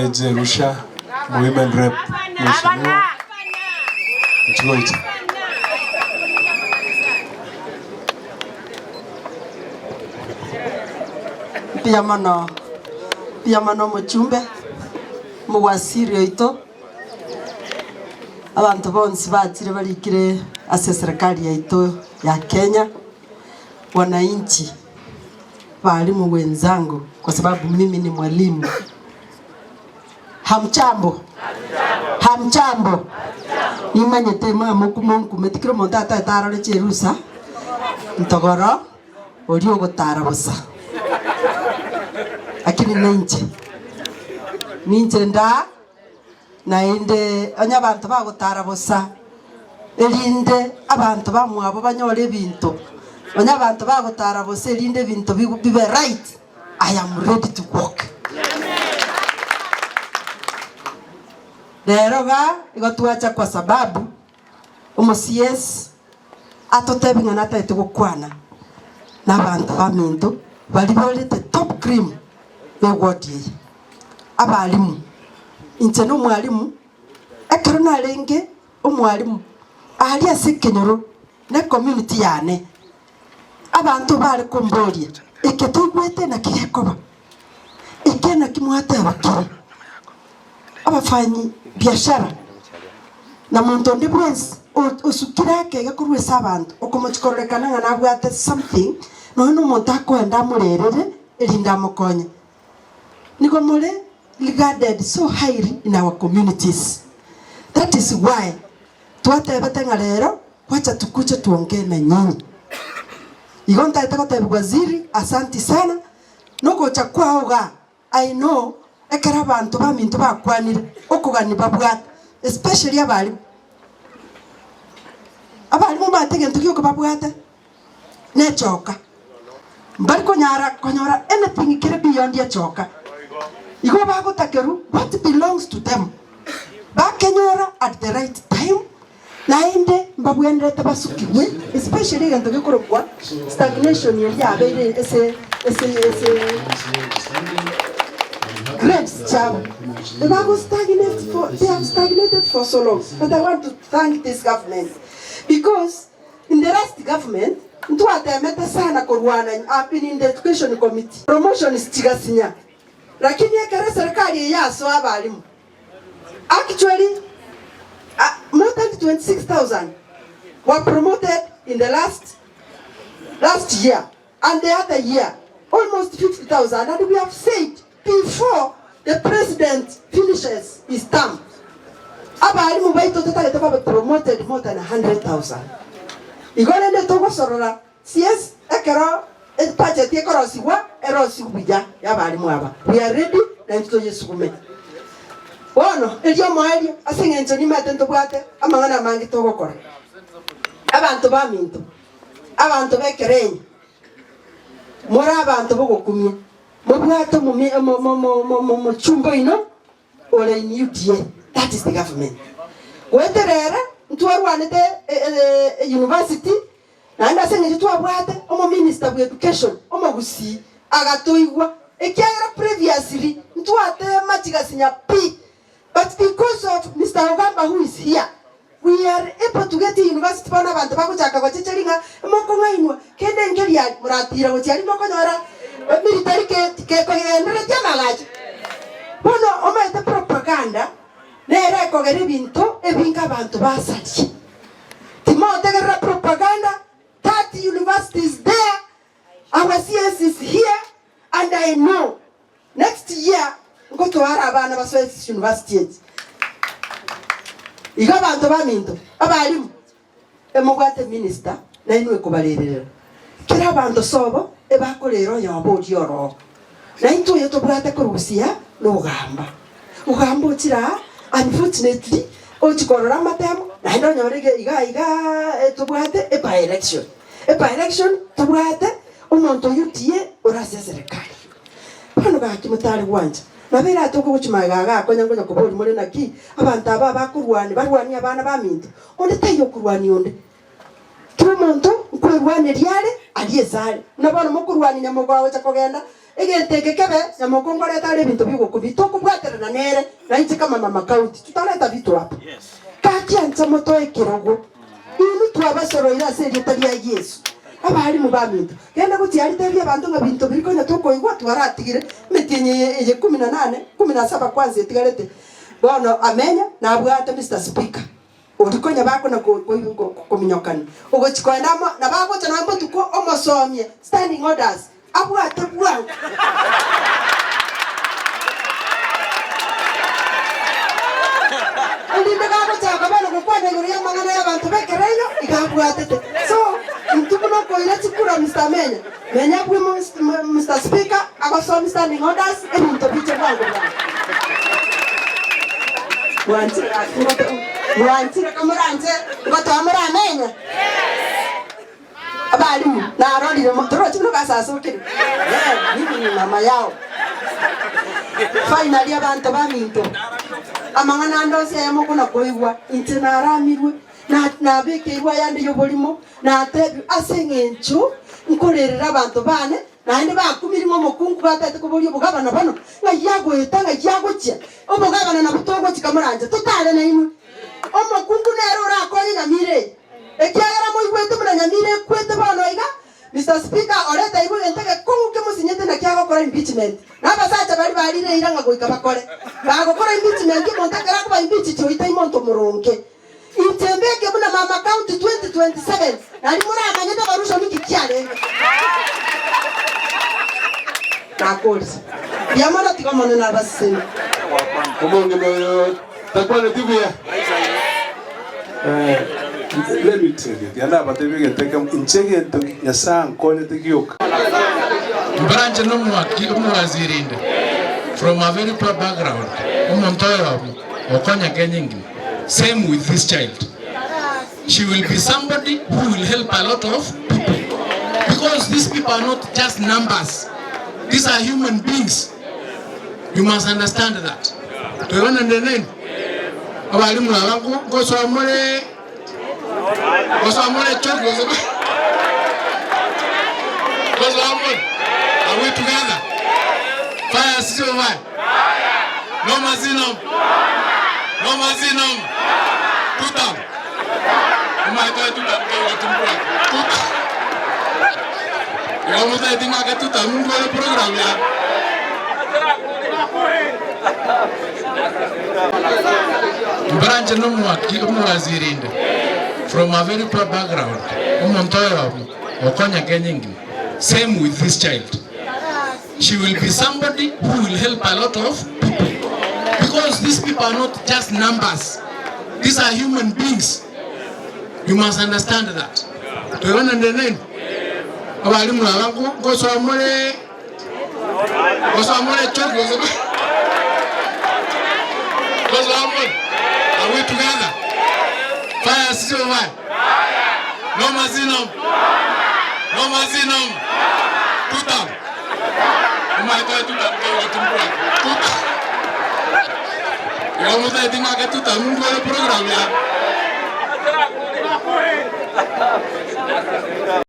Jerusha, Women Rep, Mheshimiwa Nchigoicha. Mbuya mono, mbuya mono omochumbe, omowasiri oito, abanto bonsi bachire barikire ase eserekari yaito ya Kenya, wananchi, walimu wenzangu kwa sababu mimi ni mwalimu. Hamjambo? Hamjambo? Nimanyete monkumeti kera omonto ataete arore chirusa ntogoro oria ogotara bosa. Lakini ninche, ninche ndaa naende onye abanto bagotara bosa erinde abanto bamwabo banyore ebinto, onye abanto bagotara bosa erinde ebinto bibe right. I am ready to walk. Rero iga igo twacha kwa sababu omo CS atotebie ng'a natagete gokwana na abanto baminto baria barete top cream be ward eye, abalimu. Inche na omwalimu, ekero narenge omwalimu aria ase ekenyoro na ecommunity yane, Abanto baare komboria, Eke toigwete naki gekoba? Eke naki mwateba kere? Abafanyi biashara na monto onde bwensi osukire akege korwa ase abanto, okomochia kororekana ng'a nabwate something, nonya nomonto akoenda amorerere erinde amokonye. Nigo more regarded so highly in our communities. That is why Twatebete ng'a rero gwacha tukuche twonke na nyinyi. Igo ntagete gotebigwa Waziri asanti sana nogocha kwao igaa I know ekero abanto baminto bakwanire okogani babwate especially abalimu. Abalimu mbate egento gioka babwate nechoka. Mbari konyara konyora anything kere beyond echoka. Igo bagotakerwa what belongs to them bakenyora at the right time naende mbabwenerete basukigwe especially egento gekorokwa stagnation eria yabeire ase ase ase grades chiabo. Ebago stagnate for they have stagnated for so long but I want to thank this government because In the last government ntwatemete sana korwana I've been in the education committee promotions chigasinya lakini ekero eserikali eye yasoa abalimu actually more than 26,000 were promoted in the last last year and the other year almost 50,000 and we have said before the president finishes his term abalimu baito totagete babe promoted more than 100,000. Igo rende togosorora CS ekero ebudget ekorosigwa erosigwe buya ya abalimu aba. We are ready na intwe toyesugume. Bono erio omoerio ase eng'encho nimanyete ntobwate amang'ana amange togokora. Abanto baminto, abanto b'ekerenyo, more abanto b'ogokumia, mobwate omochumba oino ore in UDA, that is the government. Goetera ere ntwarwanete university naende ase eng'encho twabwate omominister bwe education omogusii agatoigwa ekiagera previously ntwatema chigasinya pi But because of Mister Ogamba who is here, we are able to get university bono abanto bagochaka gochecheria ng'a mokong'ainwa kende nkeria aria moratira gochia aria mokonyora military kekogenderetie amagacho. Bono omanyete propaganda nere ekogera ebinto ebinge abanto basaria. Timotegerera propaganda, that university is there, our CS is here and I know Next year ngotware abana basoe university echi. Igo abanto baminto, abalimu, emobwate minister nainwe ekobarererera. Kera abanto sobo ebakorera oyobo oria oroo. Naintwe oyo tobwate korusia nogamba. Ogamba ochire aa unfortunately ochia korora amatemo naende onyore iga iga igaa tobwate e by election. E by election tobwate omonto oyio tiye ore ase eserekari. Bono gaki motare gwancha, nabo eratoke gochia magega iga akonya nkonya koboria more naki abanto aba abakorwania barwanie abana baminto, onde taiyo okorwania onde. Kera omonto nkwerwaneria are aria ase are. Buna bono mokorwania nyamogo agocha kogenda. Egento eke kebe, nyamokongo arete are ebinto bi'ogokumia, tokobwaterana nere, na inche kama mama county, tutareta vitu hapa. Gaki ancha motoe ekerogo, inwe twabasoroire ase erieta ria Yeso. Abalimu baminto, genda gochia aria tebia abanto ng'a binto biria konya tokoigwa twaratigire emetienyi eye eye kumi na nane, kumi na saba kwanza etigarete. Bono amenya nabwate Mister Speaker. Oria konya bakona kominyokania, ogochia koenda amo nabo agocha nonya botuko omosomia standing orders abwate bwango. Erinde gagochaka bono gokwana igoro y'amang'ana y'abanto b'ekerenyo iga abwatete. So intwe buna okoira chikura Mister Menya, menya abwo Mister Speaker agosomia standing orders ebinto biche bwango bwango. Mwanchire gaki ngote mwanchire kamoranche ngotoa moramenya? Abalimu narorire mo torochi buna basasokire eh, mimi ni mama yao. Finally abanto baminto amang'ana ande onsi aya mokona koigwa inche naramirwe na nabekeirwe ayande y'oborimo natebiwe ase eng'encho nkorerera abanto bane Naende bakumirie ng'a omokungu gatete koboria obogabana bono, ng'ai agoeta, ng'ai agochia? Obogabana nabwo togochika moranche totare nainwe. Omokungu nere orakonye nyamira eye, ekiagera moigwete buna nyamira ekwete bono iga. Mister Speaker, oretairwe egento egekong'u kemosinyete naki agokora impeachment. Na abasacha baria barire eira ng'a goika bakore. Bagokora impeachment omonto ekero akoba impeached oita imonto moronge. Inche mbeke buna mama county 2027 nari moramanye devolution inki kiarenge. Nakoria. Mbuya mono tiga Omonene abasesenie. Omong'ina oyo takwaneti buya. Eh, let me tell you, tiga nabatebie egento ekemo, inche egento Nyasae ankonyete gioka. Mbaranche nomwaki omowaziri inde from a very poor background omonto oyomo okonya Kenya engima. Same with this child, she will be somebody who will help a lot of people because these people are not just numbers, these are human beings. You must understand that. Toigwananire nainwe? Abalimu aba ngosoa more ngosoa more choki gose ngosoa more? Are we together? Fire sio fire? Noma si noma? Noma si noma? Tutam. Omanyete tutam togotumbura. Tutam. Igo motaeti ng'ake tutam nkore program yane. Mbaranche nomwaki omowaziri inde from a very poor background omonto oyomo okonya Kenya engima same with this child. She will be somebody who will help a lot of people because these people are not just numbers, these are human beings. You must understand that. Toigwananire nainwe? Abalimu aba ngosoa more ngosoa more choki gose ngosoa more? Are we together? Fire sio fire? Noma si noma? Noma si noma? Tutam. Omanyete aye tutam togotumbura. Tutam. Igo motaeti ng'ake tutam nkore program yane.